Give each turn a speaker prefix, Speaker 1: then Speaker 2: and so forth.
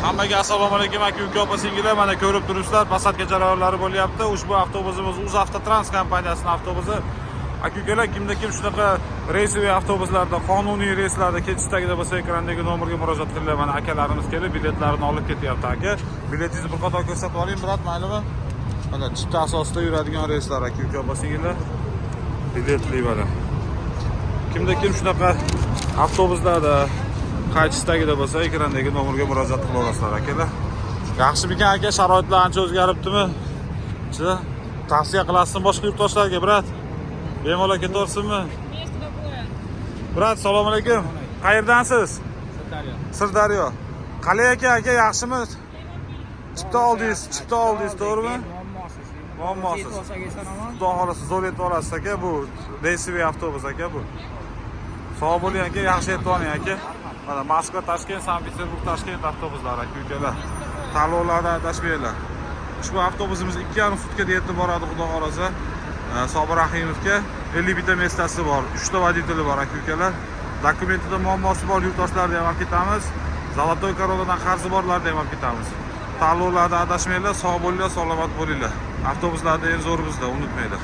Speaker 1: Hammaga assalomu alaykum, aka, uka, opa, singillar. Mana ko'rib turibsizlar, посадка jarayonlari bo'lyapti. Ushbu avtobusimiz UzAvtotrans kompaniyasining avtobusi. Aka, ukalar, kimda kim shunaqa рейсовый avtobuslarda, qonuniy reyslarda ketish istagida bo'lsa, ekrandagi nomerga murojaat qilinglar. Mana akalarimiz kelib, biletlarini olib ketyapti, aka. Biletingizni bir qator ko'rsatib oling, брат, maylimi? Mana chipta asosida yuradigan reyslar, aka, uka, opa, singillar. Biletli mana. Kimda kim shunaqa avtobuslarda qaytish istagida bo'lsa, ekrandagi nomerga murojaat qila olasizlar, akalar. Yaxshimikan, aka, sharoitlar ancha o'zgaribdimi? Chi? Tavsiya qilasizmi boshqa yurtdoshlarga, брат? Bemalol ketaversinmi?
Speaker 2: Место какое?
Speaker 1: Брат, assalomu alaykum. Qayerdansiz?
Speaker 3: Sirdaryo.
Speaker 1: Sirdaryo. Qalay aka, aka, yaxshimi? Chipta oldingiz, chipta oldingiz, to'g'rimi?
Speaker 3: Muammosiz.
Speaker 1: Muammosiz.
Speaker 3: Yetib olsak eson omon.
Speaker 1: Xudo xohlasa, zo'r yetib olasiz, aka, bu рейсовый avtobus, aka, bu. Sog' bo'ling, aka, yaxshi yetib oling, aka. Mana Moskva, Toshkent, Sankt-Peterburg, Toshkent avtobuslari, aka, ukalar. Tanlovlarda adashmanglar. Ushbu avtobusimiz 2,5 sutkada yetib boradi, xudo xohlasa. Sobir Rahimovga 51 ta места si bor, 3 ta водитель i bor, aka, ukalar. Dokumentida muammosi bor yurtdoshlarni ham olib ketamiz. Золотой Koronadan qarzi borlarni ham olib ketamiz. Tanlovlarda adashmanglar, sog' bo'linglar, salomat bo'linglar. Avtobuslarda eng zo'ri bizda, unutmanglar.